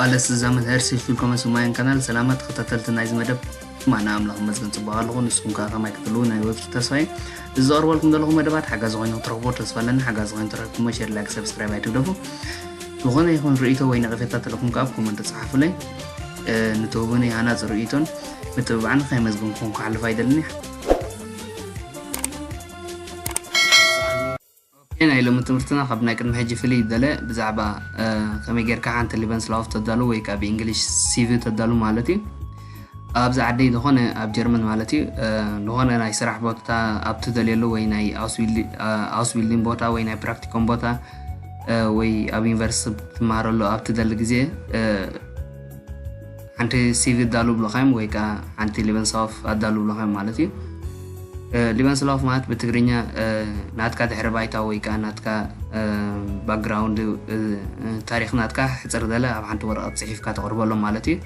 ኣለስ ዛመት ሄርሲ ፊልኮመስ ማያን ካናል። ሰላማት ተኸታተልቲ ናይዚ መደብ፣ ማና ኣምላኽ መስገን ጽቡቕ ኣለኹ። ንስኹም ከኣ ከማይ ክትህልዉ ናይ ወትሩ ተስፋ እዩ። እዚ ዘቕርበልኩም ዘለኹ መደባት ሓጋዚ ኮይኑ ክትረኽቦ ተስፋ ኣለኒ። ሓጋዚ ኮይኑ ተረኽብኩሞ ሼር፣ ላይክ፣ ሰብስክራይብ ኣይትግደፉ። ዝኾነ ይኹን ርእይቶ ወይ ነቐፌታ ተለኹም ከኣ ኣብ ኮመንት ጸሓፉለይ። ንትህቡኒ ሃናጺ ርእይቶን ምትብባዕን ከየመስገንኩም ክሓልፍ ኣይደልን። ናይ ሎሚ ትምህርትና ካብ ናይ ቅድሚ ሕጂ ፍልይ ዝበለ ብዛዕባ ከመይ ጌርካ ሓንቲ ሊበንስላውፍ ተዳሉ ወይ ከዓ ብእንግሊሽ ሲቪ ተዳሉ ማለት እዩ። ኣብዚ ዓዲ ዝኾነ ኣብ ጀርመን ማለት እዩ፣ ዝኾነ ናይ ስራሕ ቦታ ኣብ ትደልየሉ ወይ ናይ ኣውስቢልዲንግ ቦታ ወይ ናይ ፕራክቲኮም ቦታ ወይ ኣብ ዩኒቨርሲቲ ትመሃረሉ ኣብ ትደሊ ግዜ ሓንቲ ሲቪ ኣዳሉ ብሎኻዮም ወይ ከዓ ሓንቲ ሊበንስላውፍ ኣዳሉ ብሎኻዮም ማለት እዩ። ሊበንስላውፍ ማለት ብትግርኛ ናትካ ድሕሪ ባይታ ወይ ከዓ ናትካ ባክግራውንድ፣ ታሪኽ ናትካ ሕፅር ዝበለ ኣብ ሓንቲ ወረቐት ፅሒፍካ ተቕርበሎም ማለት እዩ።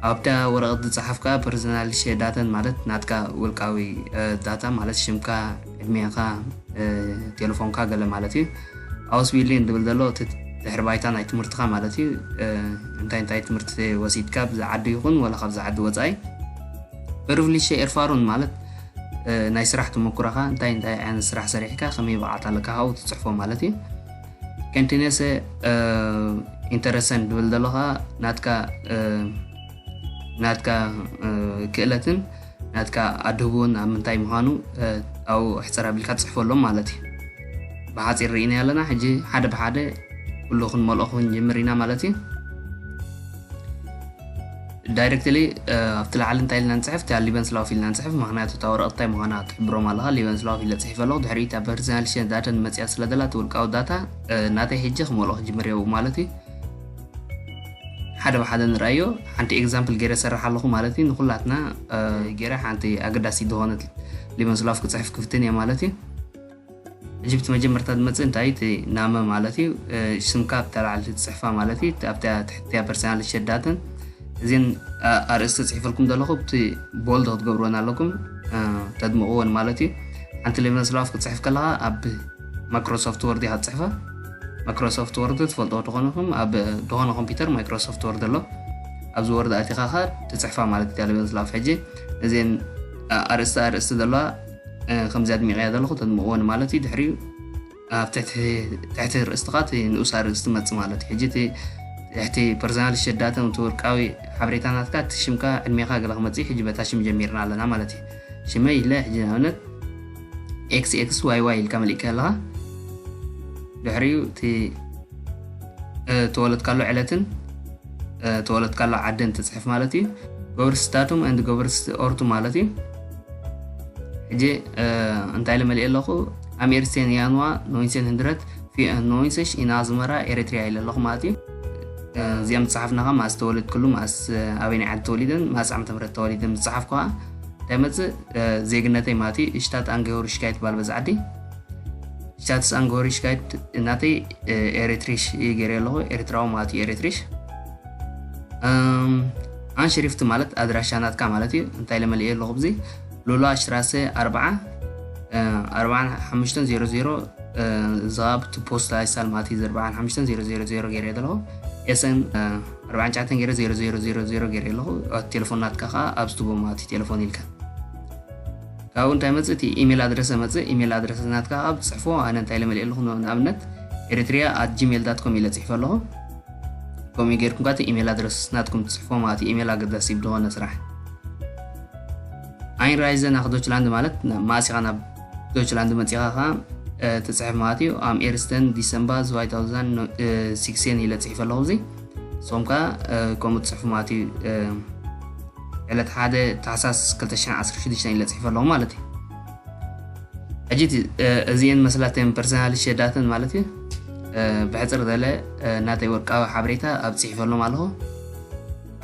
ኣብታ ወረቐት ዝፀሓፍካ ፐርሰናል ዳታን ማለት ናትካ ውልቃዊ ዳታ ማለት ሽምካ፣ ዕድሜኻ፣ ቴሌፎንካ ገለ ማለት እዩ። ኣውስቢልዲንግ ዝብል ዘሎ እቲ ድሕሪ ባይታ ናይ ትምህርትኻ ማለት እዩ። እንታይ እንታይ ትምህርቲ ወሲድካ ብዛ ዓዲ ይኹን ወላ ካብዛ ዓዲ ወፃኢ። በርቭሊሸ ኤርፋሩን ማለት ናይ ስራሕ ተመኩሮኻ፣ እንታይ እንታይ ዓይነት ስራሕ ሰሪሕካ፣ ከመይ ብቕዓት ኣለካ፣ ካብኡ ትፅሕፎ ማለት እዩ። ከንቲነሰ ኢንተረሰን ዝብል ዘሎ ኸዓ ናትካ ናትካ ክእለትን ናትካ ኣድህቦን ኣብ ምንታይ ምዃኑ ኣብኡ ሕፅር ኣቢልካ ትፅሕፈሎም ማለት እዩ። ብሓፂር ርኢና ኣለና። ሕጂ ሓደ ብሓደ ኩሉ ክንመልኦ ክንጅምር ኢና ማለት እዩ። ዳይሬክትሊ ኣብቲ ላዕሊ እንታይ ኢልና ንፅሕፍ? እታ ሊበንስላውፍ ኢልና ንፅሕፍ። ምክንያቱ እታ ወረቐት እንታይ ምዃና ትሕብሮም ኣለኻ። ሊበንስላውፍ ኢለ ፅሒፈ ኣለኹ። ድሕሪ እታ ፐርሰናል ዳተን መፅያ ስለ ዘላ እቲ ውልቃዊ ዳታ ናተይ ሕጂ ክመልኦ ክጅምር እየ ማለት እዩ። ሓደ ብሓደ ንርኣዮ። ሓንቲ ኤግዛምፕል ገይረ ሰርሕ ኣለኹ ማለት እዩ። ንኩላትና ገይረ ሓንቲ ኣገዳሲ ዝኾነት ሊበንስላውፍ ክፅሕፍ ክፍትን እየ ማለት እዩ። ሕጂ ብቲ መጀመርታ ዝመፅእ እንታይ እቲ ናመ ማለት እዩ። ስምካ ኣብታ ላዕሊ ትፅሕፋ ማለት እዩ። ኣብታ ትሕቲያ ፐርሰናል ሸዳትን እዚን ኣርእስቲ ፅሒፈልኩም ዘለኹ ብቲ ቦልድ ክትገብርወን ኣለኩም፣ ተድምቕወን ማለት እዩ። ሓንቲ ሊበንስላውፍ ክትፅሕፍ ከለኻ ኣብ ማይክሮሶፍት ወርድ ኢኻ ትፅሕፋ። ማይክሮሶፍት ወርድ ትፈልጦ ተኾንኹም ኣብ ዝኾነ ኮምፒውተር ማይክሮሶፍት ወርድ ኣሎ። ኣብዚ ወርድ ኣቲኻ ኸ ትፅሕፋ ማለት እዩ። ሊበንስላውፍ ሕጂ እዚን ኣርእስቲ ኣርእስቲ ዘለዋ ከምዚ ኣድሚቐያ ዘለኹ ተድምቕወን ማለት እዩ። ድሕሪኡ ኣብ ትሕቲ ርእስትኻ እቲ ንኡስ ኣርእስቲ መጽእ ማለት እዩ። ሕጂ እቲ ትሕቲ ፐርሰናል ሸዳተን እቲ ውልቃዊ ሓበሬታ ናትካ እቲ ሽምካ ዕድሜኻ ገለ ክመጽእ እዩ። ሕጂ በታ ሽም ጀሚርና ኣለና ማለት እዩ። ሽመይ ኢለ ሕጂ ንኣብነት ኤክስ ኤክስ ዋይ ዋይ ኢልካ መሊእካ ኣለኻ። ድሕሪኡ እቲ ተወለድካሉ ዕለትን ተወለድካሉ ዓድን ትጽሕፍ ማለት እዩ። ገበርስታቱም and ገበርስቲ ኦርቱ ማለት እዩ። ሕጂ እንታይ ኢለ መሊእ ኣለኹ? Am ersten Januar neunzehnhundertvierundneunzig in Asmara, Eritrea ኢለ ኣለኹ ማለት እዩ። እዚኦም ዝጸሓፍናኻ መኣስ ተወለድክሉ፣ መኣስ ኣበይናይ ዓዲ ተወሊደን፣ መኣስ ዓመተ ምህረት ተወሊደን ዝጸሓፍኩ ኸኣ እንታይ መጽእ? ዜግነተይ ማለት እዩ። Staat Angehörigkeit ትባል በዚ ዓዲ። Staat Angehörigkeit ናተይ ኤሪትሪሽ እዩ ገይረ ኣለኹ፣ ኤርትራዊ ማለት እዩ ኤሪትሪሽ። ኣንሽሪፍት ማለት ኣድራሻ ናትካ ማለት እዩ። እንታይ ኢለ መሊኤ ኣለኹ ብዚ ሉላ ሽትራሰ ኣርብዓ ኣርብዓን ሓሙሽተን ዜሮ ዜሮ ዝሃብቱ ፖስታ ይሳል ማለት እዩ። ኣርብዓን ሓሙሽተን ዜሮ ዜሮ ዜሮ ገይረ ዘለኹ ኤስኤም ኣርብዓን ትሽዓተን ገይረ ዜሮ ዜሮ ዜሮ ዜሮ ገይረ ኣለኹ። ቴሌፎን ናትካ ከዓ ኣብ ዝትቦ ማለት እዩ። ቴሌፎን ኢልካ ካብኡ እንታይ መፅእ? እቲ ኢሜል ኣድረሰ መፅእ። ኢሜል ኣድረሰ ናትካ ኣብ ትፅሕፎ ኣነ እንታይ ኢለ መሊእ ኣለኹ? ንኣብነት ኤሪትሪያ ኣት ጂሜል ዳት ኮም ኢለ ፅሒፈ ኣለኹ። ከምኡ ጌርኩም ከዓ እቲ ኢሜል ኣድረስ ናትኩም ትፅሕፎ ማለት እዩ። ኢሜል ኣገዳሲ ብዝኾነ ስራሕ። ኣይንራይዘ ናኽ ዶችላንድ ማለት መኣሲኻ ናብ ዶችላንድ መፂኻ ከዓ ትፅሕፍ ማለት እዩ። ኣም ኤርስተን ዲሰምባ ዝዋይ ታውዛን ሲክስቴን ኢለ ፅሒፈ ኣለኹ። እዚ ንስኹም ከዓ ከምኡ ትፅሕፉ ማለት እዩ። ዕለት ሓደ ታሕሳስ ክልተ ሽሕን ዓሰርተ ሽዱሽተን ኢለ ፅሒፈ ኣለኹ ማለት እዩ። ሕጂ እዚአን መስላተን ፐርሰናል ሸዳተን ማለት እዩ። ብሕፅር ዘለ ናተይ ወርቃዊ ሓበሬታ ኣብ ፅሒፈሎም ኣለኹ።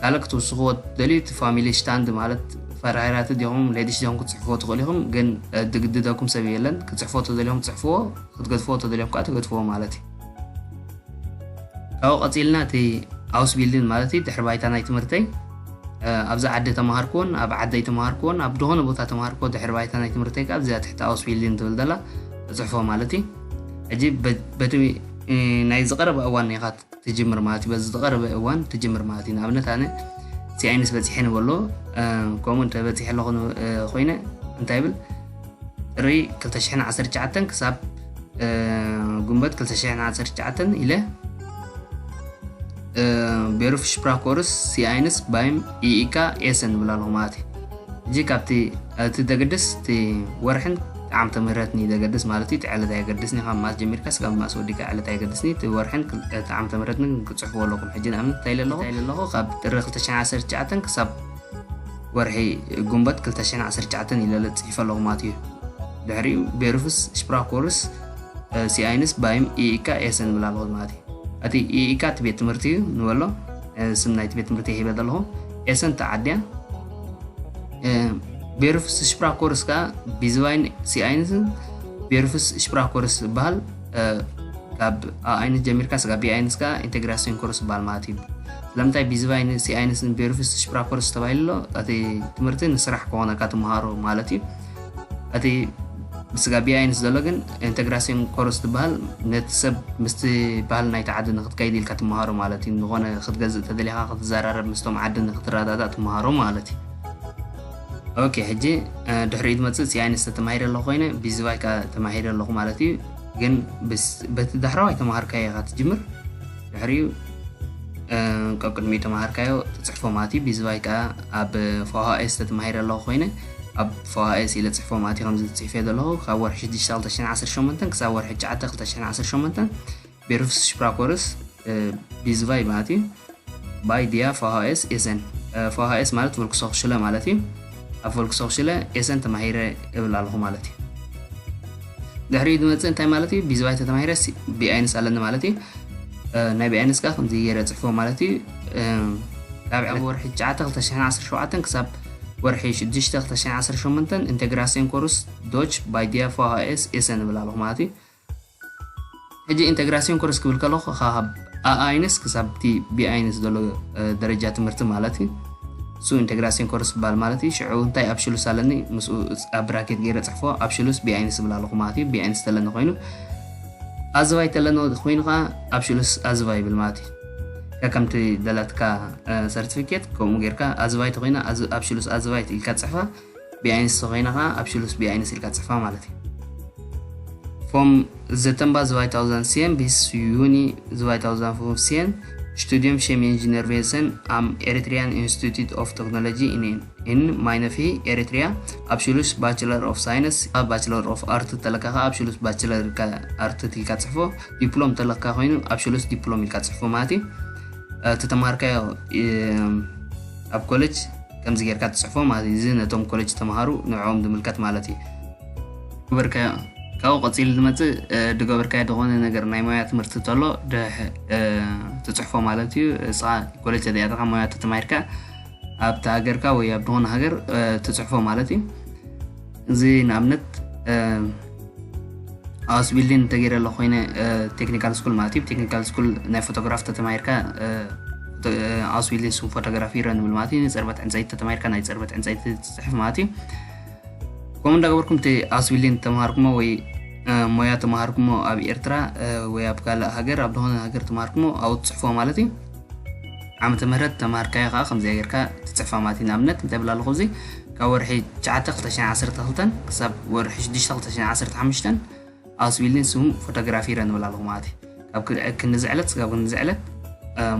ካልእ ክትውስኽዎ ትደልዩ እቲ ፋሚሊ ሽታንድ ማለት ፈራይራት ዲኹም ሌዲሽ ዲኹም ክትፅሕፍዎ ትኽእሉ ኢኹም። ግን ድግድደኩም ሰብ የለን። ክትፅሕፍዎ ተደሊኹም ትፅሕፍዎ፣ ክትገድፍዎ ተደሊኹም ከዓ ትገድፍዎ ማለት እዩ። ካብኡ ቀፂልና እቲ ኣውስቢልድን ማለት እዩ ድሕሪ ባይታ ናይ ትምህርተይ ኣብዚ ዓዲ ተምሃርክዎን ኣብ ዓደይ ተምሃርክዎን ኣብ ዝኾነ ቦታ ተምሃርክዎ ድሕሪ ባይታ ናይ ትምህርተይ ከዓ ኣብዚኣ ትሕቲ ኣውስቢልድን ትብል ዘላ እፅሕፎ ማለት እዩ። ሕጂ በቲ ናይ ዝቐረበ እዋን ኢኻ ትጅምር ማለት እዩ። በዚ ዝቐረበ እዋን ትጅምር ማለት እዩ። ንኣብነት ኣነ ሲኣይንስ በፂሐ ንበሎ፣ ከምኡ እንተ በፂሐ ኣለኹ ኮይነ እንታይ ይብል፣ ጥሪ ክልተ ሽሕን ዓሰርተ ትሽዓተን ክሳብ ጉንበት ክልተ ሽሕን ዓሰርተ ትሽዓተን ኢለ ቤሩፍ ሽፕራኮርስ ሲኣይንስ ባይም ኢኢካ ኤሰን ንብል ኣለኹ ማለት እዩ። እጂ ካብቲ እቲ ዘገድስ እቲ ወርሕን ዓመተ ምህረትን እዩ ዘገድስ ማለት እዩ። እቲ ዕለት ኣየገድስን እዩ። ካብ ማስ ጀሚርካ ስጋብ ማስ ወዲካ ዕለት ኣየገድስን እዩ። እቲ ወርሕን እቲ ዓመተ ምህረትን ክጽሕፍዎ ኣለኹም። ሕጂ ንኣብነት እንታይ ኢለ ኣለኹ? እንታይ ኢለ ኣለኹ? ካብ ጥሪ ክልተ ሽሕን ዓሰርተ ትሽዓተን ክሳብ ወርሒ ጉንበት ክልተ ሽሕን ዓሰርተ ትሽዓተን ኢለ ጽሒፈ ኣለኹ ማለት እዩ። ድሕሪኡ ቤሩፍስ ሽፕራኮርስ ሲኣይንስ ባይም ኢኢካ ኤሰን ንብል ኣለኹ ማለት እዩ። እቲ ኢኢካ እቲ ቤት ትምህርቲ እዩ ንበሎ፣ ስም ናይቲ ቤት ትምህርቲ ሂበ ዘለኹ። ኤሰን ተዓድያ ቤሩፍስ ሽፕራኮርስ ከዓ ቢዝባይን ሲኣይንስን ቤሩፍስ ሽፕራኮርስ ዝበሃል ካብ ኣኣይንስ ጀሚርካ ስጋ ቢኣይንስ ከዓ ኢንቴግራሲዮን ኮርስ ዝበሃል ማለት እዩ። ስለምንታይ ቢዝባይን ሲኣይንስን ቤሩፍስ ሽፕራኮርስ ተባሂሉ ኣሎ? እቲ ትምህርቲ ንስራሕ ክኾነካ ትምሃሮ ማለት እዩ። እቲ ብስጋ ቢኣይንስ ዘሎ ግን ኢንቴግራሲዮን ኮርስ ዝበሃል ነቲ ሰብ ምስቲ ባህል ናይቲ ዓዲ ንክትከይድ ኢልካ ትምሃሮ ማለት እዩ። ዝኾነ ክትገዝእ ተደሊኻ ክትዘራረብ ምስቶም ዓዲ ንክትረዳዳእ ትምሃሮ ማለት እዩ። ኦኬ፣ ሕጂ ድሕሪኡ ዝመፅእ ሲኣይንስ ተማሂረ ኣለኹ ኮይነ ቢዝባይ ከዓ ተማሂረ ኣለኹ ማለት እዩ። ግን በቲ ዳሕራዋይ ተማሃርካዮ ኢኻ ትጅምር። ድሕሪኡ ቀቅድሚኡ ተማሃርካዮ ትፅሕፎ ማለት እዩ። ቢዝባይ ከዓ ኣብ ፎሃኤስ ተተማሂረ ኣለኹ ኮይነ ኣብ ፎሃኤስ ኢለ ፅሕፎ ማለት እዩ። ከምዚ ፅሕፈ ዘለኹ ካብ ወርሒ ሽዱሽተ ክልተ ሽሕን ዓሰርተ ሸሞንተን ክሳብ ወርሒ ትሽዓተ ክልተ ሽሕን ዓሰርተ ሸሞንተን ቤሩፍስ ሽፕራኮርስ ቢዝባይ ማለት እዩ። ባይ ዲያ ፎሃኤስ ኤሰን ፎሃኤስ ማለት ቮልክሶክሽለ ማለት እዩ። ኣብ ቮልክሶክሽለ ኤሰን ተማሂረ እብል ኣለኹ ማለት እዩ። ድሕሪኡ ዝመፅእ እንታይ ማለት እዩ? ቢዝባይ ተተማሂረ ቢኣይንስ ኣለኒ ማለት እዩ። ናይ ቢኣይንስ ከዓ ከምዚ ገይረ ፅሕፎ ማለት እዩ። ካብ ወርሒ ትሽዓተ ክልተ ሽሕን ዓሰርተ ሸውዓተን ክሳብ ወርሒ ሽዱሽተ ክልተ ሽሕን ዓሰርተ ሸሞንተን ኢንቴግራሲዮን ኮርስ ዶች ባይ ዲያ ፎሃኤስ ኤሰን እብል ኣለኹ ማለት እዩ። ሕጂ ኢንቴግራሲዮን ኮርስ ክብል ከለኹ ካብ ኣኣይንስ ክሳብ እቲ ቢኣይንስ ዘሎ ደረጃ ትምህርቲ ማለት እዩ። እሱ ኢንቴግራሲዮን ኮርስ ይበሃል ማለት እዩ። ሽዑ እንታይ ኣብሽሉስ ኣለኒ ምስኡ ኣብ ብራኬት ገይረ ፅሕፎ ኣብሽሉስ ቢኣይንስ ዝብል ኣለኹ ማለት እዩ። ቢኣይንስ ተለኒ ኮይኑ ኣዝባይ ተለኒ ኮይኑ ከዓ ኣብሽሉስ ኣዝባይ ይብል ማለት እዩ። ከከምቲ ደላትካ ሰርቲፊኬት ከምኡ ጌርካ ኣዝባይ ተኮይና ኣብሽሉስ ኣዝባይ ኢልካ ፅሕፋ። ቢኣይንስ ተኮይና ከዓ ኣብሽሉስ ቢኣይንስ ኢልካ ፅሕፋ ማለት እዩ። ፎም ዘተንባ zwei tausend zehn bis Juni zwei tausend fünfzehn Studium Chemie Ingenieurwesen am Eritrean Institute of Technology in in Mainefi Eritrea። ኣብሽሉስ ባችለር ኦፍ ሳይንስ ኣብ ባችለር ኦፍ ኣርት ተለካ ከዓ ኣብሽሉስ ባችለር ኣርት ኢልካ ፅሕፎ። ዲፕሎም ተለካ ኮይኑ ኣብሽሉስ ዲፕሎም ኢልካ ፅሕፎ ማለት እዩ። እቲ ተማሃርካዮ ኣብ ኮሌጅ ከምዚ ጌርካ ትፅሕፎ ማለት እዩ። እዚ ነቶም ኮሌጅ ተምሃሩ ንዕኦም ዝምልከት ማለት እዩ። ገበርካዮ ካብኡ ቀፂሉ ዝመፅእ ድገበርካዮ ዝኾነ ነገር ናይ ሞያ ትምህርቲ ተሎ ትፅሕፎ ማለት እዩ። እስኻ ኮሌጅ ተደያተካ ሞያ ተተማሂርካ ኣብቲ ሃገርካ ወይ ኣብ ዝኾነ ሃገር ትፅሕፎ ማለት እዩ። እዚ ንኣብነት ኣውስቢልዲን እንተገይረ ኣለኹ ኮይነ ቴክኒካል ስኩል ማለት እዩ። ቴክኒካል ስኩል ናይ ፎቶግራፍ ተተማሂርካ ኣውስቢልዲን ስም ፎቶግራፊ ይረ ንብል ማለት እዩ። ንፅርበት ዕንፀይቲ ተተማሂርካ ናይ ፅርበት ዕንፀይቲ ትፅሕፍ ማለት እዩ። ከምኡ እንዳገበርኩም እቲ ኣውስቢልዲን ተምሃርኩሞ ወይ ሞያ ተምሃርኩሞ ኣብ ኤርትራ ወይ ኣብ ካልእ ሃገር ኣብ ዝኾነ ሃገር ተምሃርኩሞ ኣብኡ ትፅሕፎ ማለት እዩ። ዓመተ ምህረት ተምሃርካዮ ከዓ ከምዚኣ ጌርካ ትፅሕፋ ማለት እዩ። ንኣብነት እንታይ ብል ኣለኹ እዚ ካብ ወርሒ ትሽዓተ ክልተ ሽሕን ዓሰርተ ክልተን ክሳብ ወርሒ ሽዱሽተ ክልተ ሽሕን ዓሰርተ ሓሙሽተን ኣውስቢልዲን ስም ፎቶግራፊ ይረ ንብል ኣለኹ ማለት እዩ። ካብ ክንዚ ዕለት ስጋብ ክንዚ ዕለት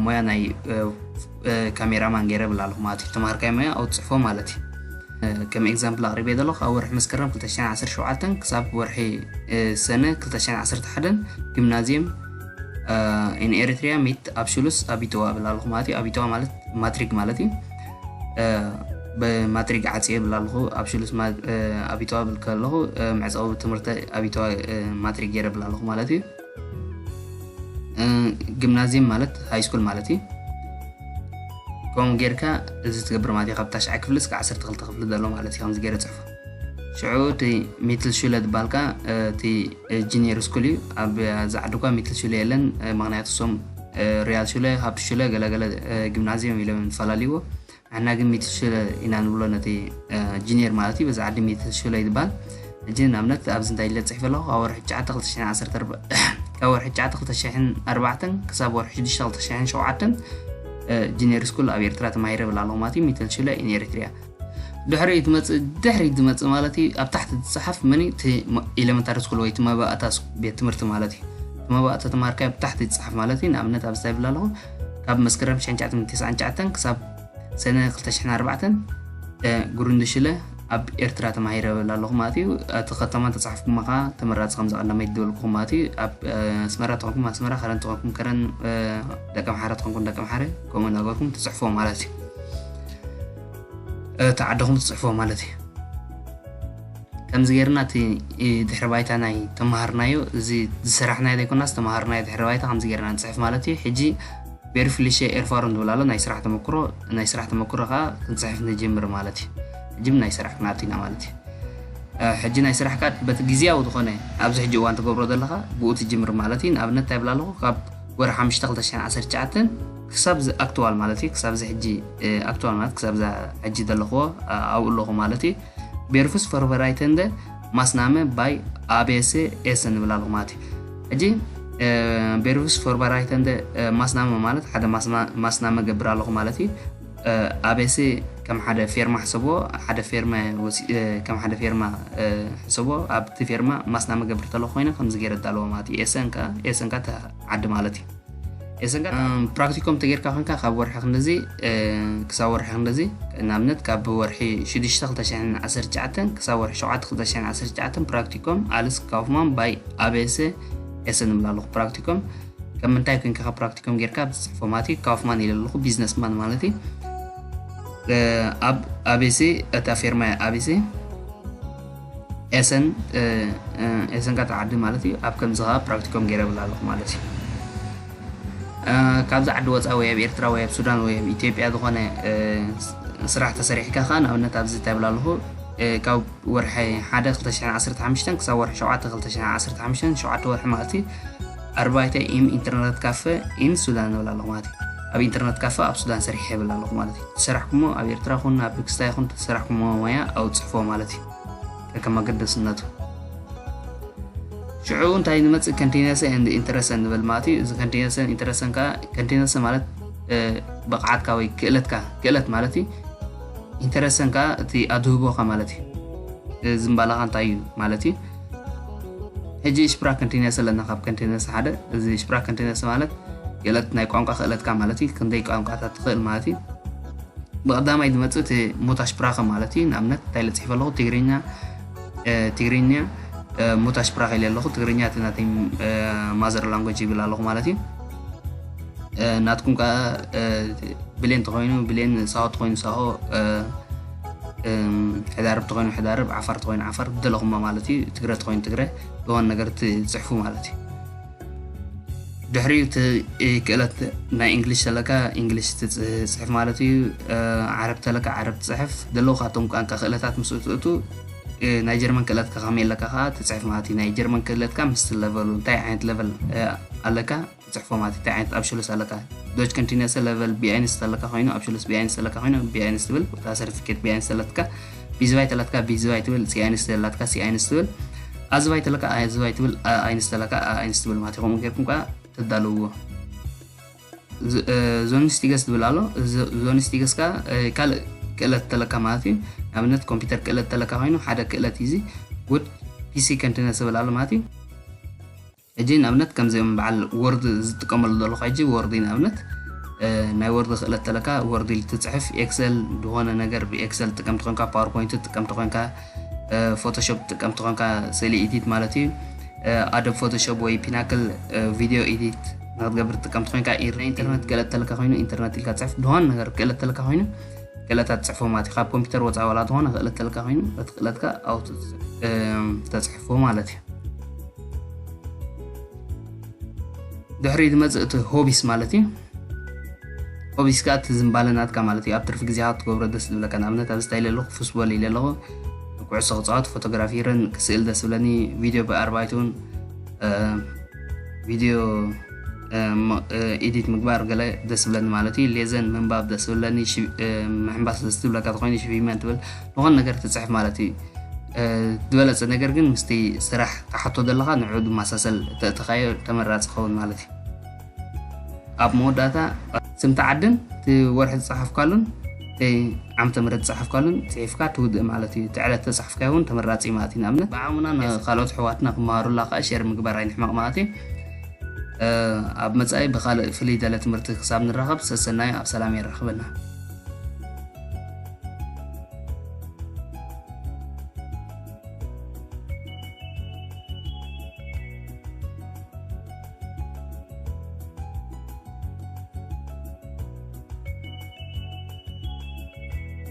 ሞያ ናይ ካሜራማን ገይረ ብል ኣለኹ ማለት እዩ። ተምሃርካዮ ሞያ ኣብኡ ትፅሕፎ ማለት እዩ። ከም ኤግዛምፕል ኣቕሪበ ዘለኹ ካብ ወርሒ መስከረም ክልተ ሽሕን ዓሰርተ ሸውዓተን ክሳብ ወርሒ ሰነ ክልተ ሽሕን ዓሰርተ ሓደን ጊምናዚየም ኢን ኤሪትሪያ ሚት ኣብሽሉስ ኣቢተዋ ብል ኣለኹ ማለት እዩ። ኣቢተዋ ማለት ማትሪክ ማለት እዩ። ብማትሪክ ዓፅየ ብል ኣለኹ። ኣብሽሉስ ኣቢተዋ ብል ከለኹ መዕፀዊ ትምህርቲ ኣቢተዋ ማትሪክ ገይረ ብል ኣለኹ ማለት እዩ። ግምናዚየም ማለት ሃይ ስኩል ማለት እዩ። ከምኡ ጌርካ እዚ ትገብር ማለት እዩ። ካብ ታሽዓይ ክፍሊ እስከ ዓሰርተ ክልተ ክፍሊ ዘሎ ማለት እዩ። ከምዚ ገይረ ፅሕፎ። ሽዑ እቲ ሚትል ሹለ ዝበሃል ከዓ እቲ ጂኒየር ስኩል እዩ። ኣብ ዝዓዲ እኳ ሚትል ሹለ የለን። ምክንያቱ እሶም ሪያል ሹለ፣ ሃብት ሹለ፣ ገለገለ ጊምናዚየም ኢሎም ይፈላለይዎ። ንሕና ግን ሚትል ሹለ ኢና ንብሎ ነቲ ጂኒየር ማለት እዩ። በዚ ዓዲ ሚትል ሹለ ይበሃል። ሕጂ ንኣብነት ኣብዚ እንታይ ኢለ ፅሒፈ ኣለኹ? ኣብ ወርሒ ትሽዓተ ክልተ ሽሕን ዓሰርተ ኣርባዕተ ካብ ወርሒ ትሽዓተ ክልተ ሽሕን ኣርባዕተን ክሳብ ወርሒ ሽዱሽተ ክልተ ሽሕን ሸውዓተን ጂኒየር ስኩል ኣብ ኤርትራ ተማሂረ ብላ ኣለኹ ማለት እዩ። ሚተል ሽለ ኢን ኤሪትሪያ። ድሕሪ ትመፅእ ድሕሪ ትመፅእ ማለት እዩ። ኣብ ታሕቲ ዝፀሓፍ መን እዩ? እቲ ኤሌመንታሪ ስኩል ወይ እቲ መባእታ ቤት ትምህርቲ ማለት እዩ። እቲ መባእታ ተማሃርካዮ ኣብ ታሕቲ ዝፀሓፍ ማለት እዩ። ንኣብነት ኣብ ዝታይ ብላ ኣለኹ ካብ መስከረም ሽሕን ትሽዓተ ክሳብ ሰነ ክልተ ሽሕን ኣርባዕተን ጉሩንዲ ሽለ ኣብ ኤርትራ ተማሂረ ብላ ኣለኹ ማለት እዩ። እቲ ከተማ ተፃሕፍኩማ ከዓ ተመራፂ ከም ዝቐዳማይ ዝበልኩኹም ማለት እዩ። ኣብ ኣስመራ ተኾንኩም ኣስመራ፣ ከረን ተኾንኩም ከረን፣ ደቂ ኣምሓረ ተኾንኩም ደቂ ኣምሓረ ከምኡ እናገርኩም ትፅሕፎ ማለት እዩ። እቲ ዓድኹም ትፅሕፎ ማለት እዩ። ከምዚ ጌርና እቲ ድሕሪ ባይታ ናይ ተማሃርናዮ እዚ ዝሰራሕናዮ ዘይኮናስ ተማሃርናዮ ድሕሪ ባይታ ከምዚ ጌርና ንፅሕፍ ማለት እዩ። ሕጂ ቤርፍሊሸ ኤርፋሮን ዝብል ኣሎ ናይ ስራሕ ተመክሮ። ናይ ስራሕ ተመክሮ ከዓ ክንፅሕፍ ንጅምር ማለት እዩ። ሕጂ ናይ ስራሕ ክንኣቱ ኢና ማለት እዩ። ሕጂ ናይ ስራሕ ካድ በቲ ግዜያዊ ዝኾነ ኣብዚ ሕጂ እዋን ትገብሮ ዘለካ ብኡ ትጅምር ማለት እዩ። ንኣብነት እንታይ ይብል ኣለኹ ካብ ወርሒ ሓሙሽተ ክልተ ሽሕን ዓሰርተ ትሽዓተን ክሳብ ኣክትዋል ማለት እዩ። ክሳብ እዚ ሕጂ ኣክትዋል ማለት ክሳብ እዛ ሕጂ ዘለኽዎ ኣብኡ ኣለኹ ማለት እዩ። ቤርፍስ ፈርበራይተንደ ማስናመ ባይ ኣቤሴ ኤሰ ንብል ኣለኹ ማለት እዩ። ሕጂ ቤርፍስ ፈርበራይተንደ ማስናመ ማለት ሓደ ማስናመ ገብር ኣለኹ ማለት እዩ። ኣቤሴ ከም ሓደ ፌርማ ሕሰቦ ሓደ ፌርማ ከም ሓደ ፌርማ ሕሰቦ ኣብቲ ፌርማ ማስናመ ገብር ተለኹ ኮይነ ከምዚ ገይረ ዳለዎ ማለት እዩ። ኤሰንካ ኤሰንካ ዓዲ ማለት እዩ። ኤሰንካ ፕራክቲኮም ተጌርካ ኮንካ ካብ ወርሒ ክንደዚ ክሳብ ወርሒ ክንደዚ ንኣብነት ካብ ወርሒ ሽዱሽተ ክልተ ሽሕን ዓሰርተ ትሽዓተን ክሳብ ወርሒ ሸውዓተ ክልተ ሽሕን ዓሰርተ ትሽዓተን ፕራክቲኮም ኣልስ ካውፍማን ባይ ኣቤሰ ኤሰ ንብል ኣለኹ። ፕራክቲኮም ከም ምንታይ ኮንካ ካብ ፕራክቲኮም ጌርካ ብዝፅሕፎ ማለት እዩ። ካውፍማን ኢለ ኣለኹ ቢዝነስማን ማለት እዩ። ኣብ ኣቤሴ እታ ፌርማ ኣቤሴ ኤሰን ኤሰን ካታ ዓዲ ማለት እዩ። ኣብ ከምዚ ከዓ ፕራክቲኮም ገይረ ብላ ኣለኹ ማለት እዩ። ካብዚ ዓዲ ወፃ ወይ ኣብ ኤርትራ ወይ ኣብ ሱዳን ወይ ኣብ ኢትዮጵያ ዝኾነ ስራሕ ተሰሪሕካ ከዓ ንኣብነት ኣብዚ እንታይ ብላ ኣለኹ ካብ ወርሒ ሓደ ክልተ ሽሕን ዓሰርተ ሓሙሽተን ክሳብ ወርሒ ሸውዓተ ክልተ ሽሕን ዓሰርተ ሓሙሽተን ሸውዓተ ወርሒ ማለት እዩ። ኣርባይተ ኢም ኢንተርነት ካፈ ኢን ሱዳን ንብል ኣለኹ ማለት እዩ። ኣብ ኢንተርነት ካፈ ኣብ ሱዳን ሰሪሐ ይብል ኣለኹ ማለት እዩ። ተሰራሕኩሞ ኣብ ኤርትራ ኹን ኣብ ክስታይ ኹን ተሰራሕኩሞ ሞያ ኣውፅሕፎ ማለት እዩ። ከከም ኣገደስነቱ ሽዑ እንታይ ንመፅእ ከንቲነሰ ኤንድ ኢንተረሰን ንብል ማለት እዩ። እዚ ከንቲነሰን ኢንተረሰን ከዓ ከንቲነሰ ማለት ብቕዓትካ ወይ ክእለትካ ክእለት ማለት እዩ። ኢንተረሰን ከዓ እቲ ኣድህቦኻ ማለት እዩ። ዝምባላኻ እንታይ እዩ ማለት እዩ። ሕጂ ሽፕራ ከንቲነሰ ኣለና ካብ ከንቲነሰ ሓደ እዚ ሽፕራ ከንቲነሰ ማለት ክእለት ናይ ቋንቋ ክእለትካ ማለት እዩ። ክንደይ ቋንቋታት ትኽእል ማለት እዩ። ብቐዳማይ ዝመፅእ እቲ ሙታሽፕራኸ ማለት እዩ። ንኣብነት እንታይ ኢለ ፅሒፈ ኣለኹ ትግርኛ ትግርኛ ሙታሽፕራኸ ኢለ ኣለኹ። ትግርኛ እቲ ናተይ ማዘር ላንጎጅ ይብል ኣለኹ ማለት እዩ። ናትኩም ከዓ ብሌን ተኮይኑ ብሌን፣ ሳሆ ተኮይኑ ሳሆ፣ ሕዳርብ ተኮይኑ ሕዳርብ፣ ዓፋር ተኮይኑ ዓፋር፣ ደለኹሞ ማለት እዩ። ትግረ ተኮይኑ ትግረ፣ ዝኾነ ነገር ትፅሕፉ ማለት እዩ። ድሕሪኡ እቲ ክእለት ናይ እንግሊሽ ተለካ እንግሊሽ ትፅሕፍ ማለት እዩ። ዓረብ ተለካ ዓረብ ትፅሕፍ። ደለዉ ካብቶም ቋንቋ ክእለታት ምስ እትእቱ ናይ ጀርመን ክእለትካ ከመይ ኣለካ ከዓ ትፅሕፍ ማለት እዩ። ናይ ጀርመን ክእለትካ ምስቲ ለቨሉ እንታይ ዓይነት ለቨል ኣለካ ትፅሕፎ ማለት እዩ። እንታይ ዓይነት ኣብሽሉስ ኣለካ ዶች ከንቲነሰ ለቨል ቢኣይንስ ተለካ ኮይኑ ኣብሽሉስ ቢኣይንስ ተለካ ኮይኑ ቢኣይንስ ትብል እታ ሰርቲፊኬት ቢኣይንስ ተለትካ ቢዝባይ ተለትካ ቢዝባይ ትብል ሲኣይንስ ተላትካ ሲኣይንስ ትብል ኣዝባይ ተለካ ኣዝባይ ትብል ኣይንስ ተለካ ኣይንስ ትብል ማለት እዩ። ከምኡ ጌርኩም ከዓ ተዳልውዎ። ዞንስቲገስ ትብል ኣሎ። ዞንስቲገስ ከዓ ካልእ ክእለት ተለካ ማለት እዩ። ንኣብነት ኮምፒውተር ክእለት ተለካ ኮይኑ ሓደ ክእለት እዩ። እዚ ጉድ ፒሲ ከንቲነስ ዝብል ኣሎ ማለት እዩ። ሕጂ ንኣብነት ከምዚኦም በዓል ወርድ ዝጥቀመሉ ዘለኹ ሕጂ ወርድ እዩ። ንኣብነት ናይ ወርድ ክእለት ተለካ ወርድ ኢል ትፅሕፍ ኤክሰል ዝኾነ ነገር ብኤክሰል ትጥቀም ተኮንካ ፓወርፖይንት ትጥቀም ተኮንካ ፎቶሾፕ ትጥቀም ተኮንካ ስእሊ ኤዲት ማለት እዩ። ኣዶብ ፎቶሾፕ ወይ ፒናክል ቪዲዮ ኤዲት ንክትገብር ትጥቀም ተኮንካ ናይ ኢንተርነት ክእለት ተለካ ኮይኑ ኢንተርነት ኢልካ ፅሕፍ ድሆን ነገር ክእለት ተለካ ኮይኑ ክእለታት ፅሕፎ ማለት እዩ። ካብ ኮምፒውተር ወፃ ዋላ ዝኾነ ክእለት ተለካ ኮይኑ እቲ ክእለትካ ኣው ተፅሕፎ ማለት እዩ። ድሕሪ ዝመፅእ እቲ ሆቢስ ማለት እዩ። ሆቢስ ከዓ እቲ ዝምባለ ናትካ ማለት እዩ። ኣብ ትርፊ ግዜካ ክትገብሮ ደስ ዝብለካ ንኣብነት ኣብ ስታይል ኣለኹ ፉስቦል ኢለ ኣለኹ ኩዕሶ ክፃወት ፎቶግራፊርን ክስእል ደስ ዝብለኒ ቪድዮ ብኣርባይት እውን ቪድዮ ኤዲት ምግባር ገለ ደስ ዝብለኒ ማለት እዩ። ሌዘን ምንባብ ደስ ዝብለኒ ምሕንባስ ደስ ዝብለካ ተኮይኑ ሽቪመን ትብል ዝኾነ ነገር ትፅሕፍ ማለት እዩ። ዝበለፀ ነገር ግን ምስቲ ስራሕ ትሓቶ ዘለኻ ንዑ ዝመሳሰል ተእትኻዮ ተመራፂ ኸውን ማለት እዩ። ኣብ መወዳእታ ስምቲ ዓድን እቲ ወርሒ ዝፀሓፍካሉን ዓመተ ምረት ዝፀሓፍካሉን ፅሒፍካ ትውድእ ማለት እዩ። እቲ ዕለት ተፃሕፍካዮ እውን ተመራፂ ማለት እዩ። ንኣብነት ብዓሙና ንካልኦት ኣሕዋትና ክመሃሩላ ከዓ ሸር ምግባር ኣይንሕመቕ ማለት እዩ። ኣብ መፃኢ ብካልእ ፍልይ ዝበለ ትምህርቲ ክሳብ ንራኸብ ሰሰናዩ ኣብ ሰላም የራኽበና።